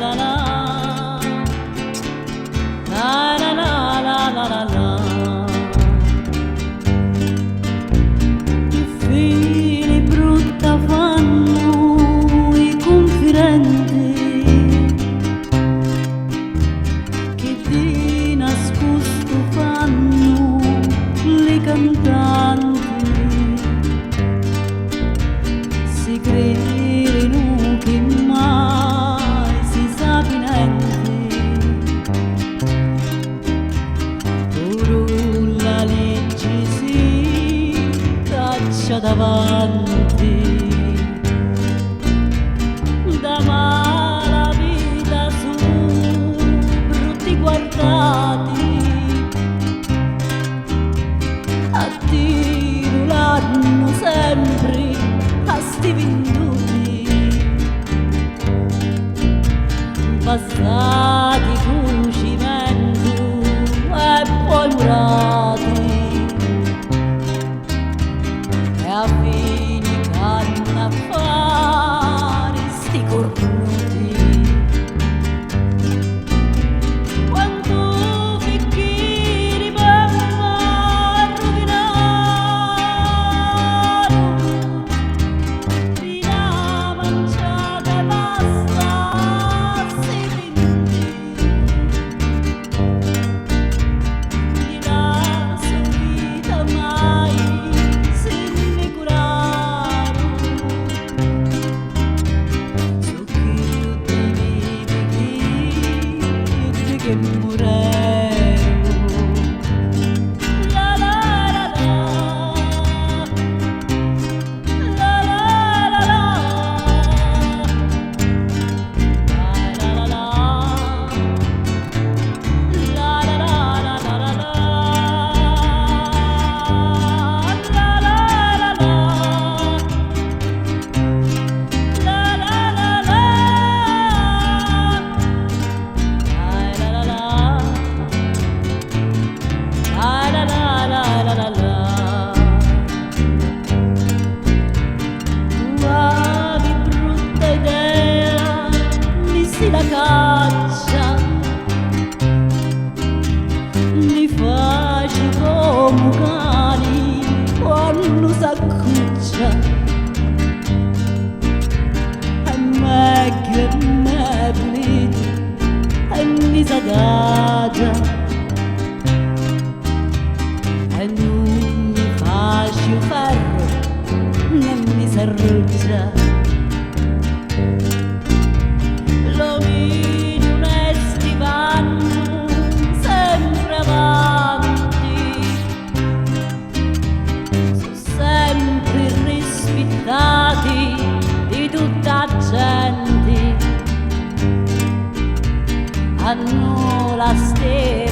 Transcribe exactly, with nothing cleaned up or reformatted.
La la, la la la la la la la. Chi fini brutta fannu i cunfidenti, chi di nascustu fannu li cantanti. Si cridinu chi mai si sapi nenti, puru la liggi si caccia davanti. Da mala vita su brutti guardati, a tiru l'hannu sempri a sti vinduti, passati cu cimentu e poi murati, e a fini c'hannu a fari sti curnuti. Quantu figghieri p'amma arruvinaru, di la manciata e basta si vinti, di la so vita mai si nni curaru. Su chiddi vivi, chiddi chi mureru. La la la la. La la la la. La la la la. La la la la la la. La la la la. La la la la. La la la la. La la la la la la la. Ua chi brutta idea mi si la caccia, mi faci comu cani quannu s'accuccia. È megghiu, è me puliti, e mi s'adagia, e nun mi faci u ferru, né mi s'arruggia. L'omini unesti vannu sempri avanti, su sempri rispittati di tutta a genti, hannu la stella